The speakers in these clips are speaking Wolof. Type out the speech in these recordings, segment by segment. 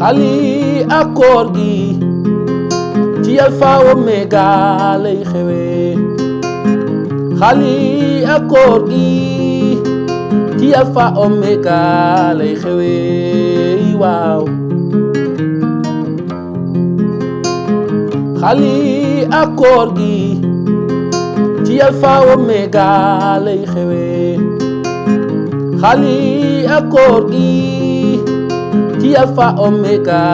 xali ak koor gi ci Alpha Omega lay xewee xali ak koor gi ci Alpha Omega lay xewee waaw xali ak koor gi ci Alpha Omega lay xewee xali ak koor gi ci Alpha Omega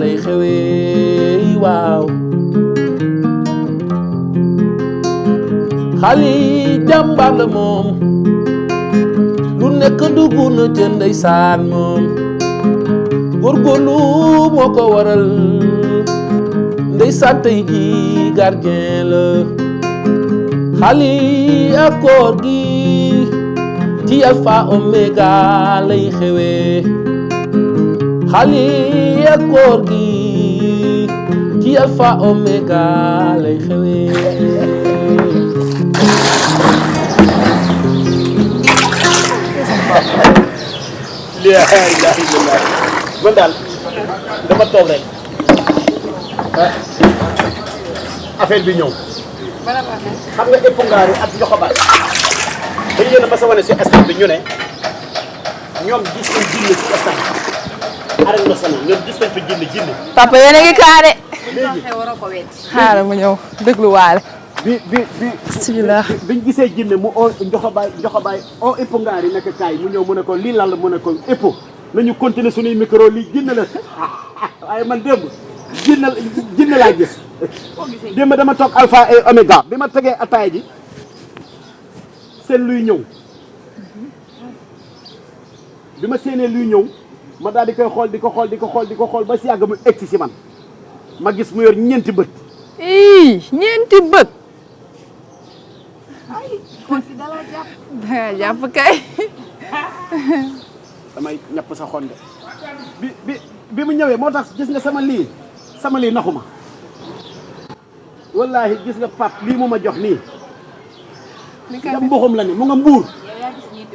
lay xewee waaw xali jàmbaar la moom lu nekk dugg na ca ndeysaan moom góorgóorlu moo ko waral ndeysaan tey ji gardien la xali ak koor gi ci Alpha Omega lay xewee xali ak koor gi ci Alpha Omega lay xewee la ilaha illallah man daal dama toog rek affaire bi ñëw xam nga épongaar yi ak njoxabaay dañu leen a mas a wane si stade bi ñu ne ñoom gis nañ jinne si stade arène nationale ñoom gis nañ fi jinne papa yéen a ngi kaare léegi xaaral ma ñëw dégluwaale bismillah biñ gisee jinne mu oo njoxabaay oo épongaar yi nekk kaay mu ñëw mu ne ko lii lan la mu ne ko épo nañu continuer suñuy micro lii jinne la waaye man démb jinne laa gis démb dama toog Alpha et Omega bi ma tegee ataaya ji seen luy ñëw bi ma seenee luy ñëw ma daal di koy xool di ko xool ba si yàgg mu egsi si man ma gis mu yor ñeenti bët ñeenti bët danga jàpp kay damay ñapp sa xonde bi mu ñëwee moo tax gis nga sama lii naxuma wallaahi gis nga pap lii mu ma jox nii nga mboxum la ne mu nga mbuur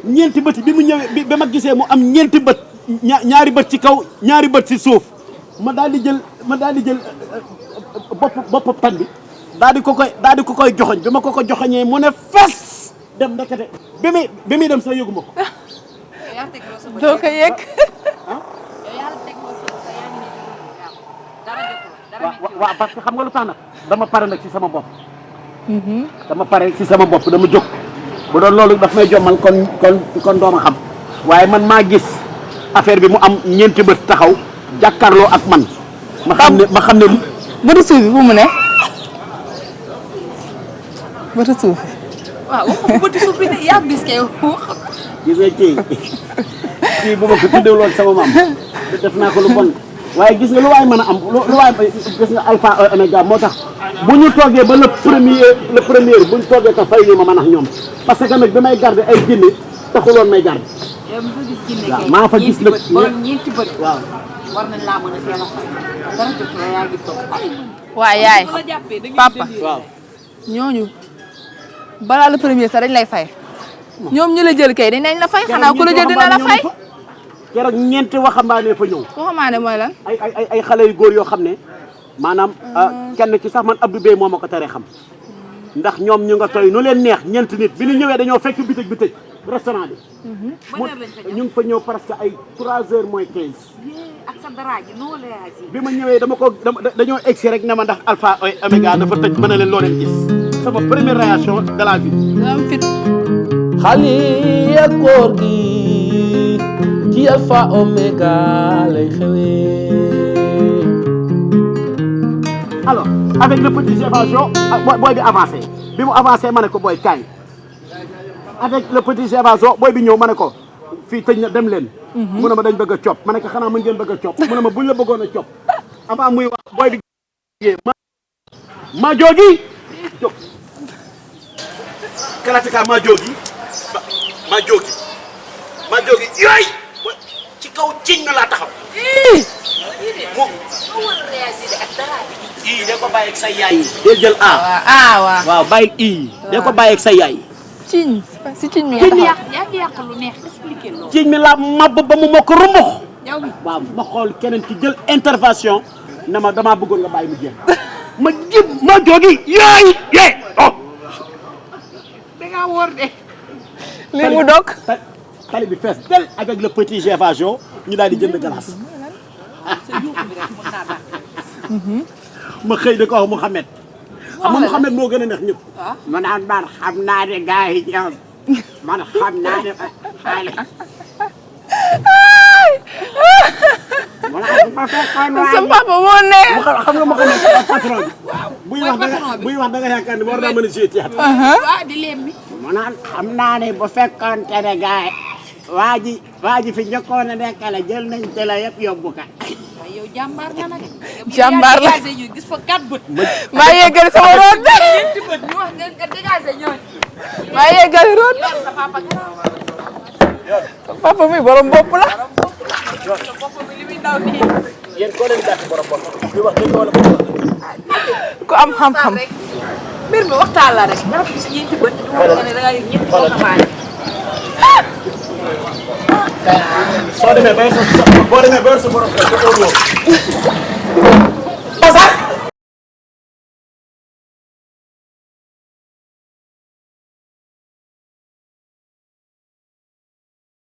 ñeenti bët bi mu ñëwee bi ma gisee mu am ñeenti bët ñaari bët ci kaw ñaari bët ci suuf ma daal di jël bopp pan bi daal di ko koy joxoñ bi ma ko joxoñee mu ne fas dem ndekete bi muy dem sax yëgu ma ko doo ko yëg waaw parce que xam nga lu tax nag dama pare nag ci sama bopp dama jóg bu doon loolu daf may jommal kon dooma xam waaye man maa gis affaire bi mu am ñeenti bët taxaw jàkkaarloo ak man ma xam ne bëtu suuf bi fu mu ne bëtu suuf bi waaw bëtu suuf bi yaa gis kay gis nga kii bu ma ko tuddee sama maam def naa ko lu bon waaye gis nga lu waay mën a am lu waay gis nga Alpha Omega moo tax bu ñu toogee ba le premier bu ñu toogee ka fay nii ma mën a ñoom parce que nag bi may garder ay jinne taxuloon may garder waaw maa fa gis nag ñeenti bët waaw war nañ laa mën a teel a fay dara jot la yaa ngi toog waa yaay papa waaw ñooñu balaa le premier sax dañ lay fay ñoom ñu la jël kay dañ la fay xanaa ku la jël dina la fay keroog ñeenti waxambaane fa ñëw waxambaane mooy lan ay xale yu góor yoo xam ne maanaam kenn ci sax man Abdou Bey moo ma ko teree xam ndax ñoom ñu nga toy nu leen neex ñeenti nit bi ñu ñëwee dañoo fekk bitig bi tëj restaurant bi ñu ngi fa ñëw presque ay 3h moins 15 ak sa dara ji noo lay bi ma ñëwee dañoo egsi rek ne ma ndax Alpha Omega dafa tëj mën na leen loo leen gis sama première réaction de la vie am fit xali ak koor gi ci Alpha Omega lay xewee alors avec le petit évasion booy bi avancé bi mu avancé ma ne ko booy kaay avec le petit évasion booy bi ñëw ma ne ko fii tëj na dem leen mu ne ma dañ bëgg a cop ma ne ko xanaa mën ngeen bëgg a cop mu ne ma buñ la bëggoon a cop avant muy wax booy bi ma joogi jóg kalatika ma joogi yooy ci kaw ciñ na laa taxaw ii de ko bàyyi ak sa yaay del jël waaw bàyyi ii de ko bàyyi ak sa yaay ciñ si ciñ mi nga taxaw yaa ngi yàq lu neex expliqué loolu ciñ mi laa màbb ba mu mokk rumbux yow bi waaw ma xool keneen ki jël intervention na ma damaa bëggoon nga bàyyi mu jeex ma jib ma jógi yooyu yee oh. da ngaa wóor de. li mu dog. tali bi fees del avec le petit Gévajo ñu daal di jënd glace. sa yuuxu bi rek mën naa daal. ma xëy da ko wax Mouhamed. xam nga Mouhamed moo gën a neex ñëpp. ah ma naan man xam naa ne gars yi ñoom man xam naa ne xaalis. ma naan ma fekkoon waa sa papa moo ne. xam nga ma ko nekk patron bi. buy wax da nga yaakaar ne war naa mën a jouer théâtre. waaw di leen mi. ma naan xam naa ne bu fekkoon te ne gars yi waa ji fi njëkkoon a nekk la jël nañ te la yëpp yóbbu ka. waaye yow jàmbaar nga nag. Jàmbaar la dégagé ñu gis fa 4 bët. maa yeggali sama root de. 4 bët ñu wax nga dégagé ñooñu. maa yeggali root. sa papa sa papa mi borom bopp la. sa bopp bi li muy daw nii. yéen koo leen gàtt borom bopp di wax dëgg wala ku am xam-xam. mbir mi waxtaan la rek. dafa gis ñeenti bët. ñu wax nga ne da ngaa yëg ñetti waxambaane. soo demee bay sa borom kër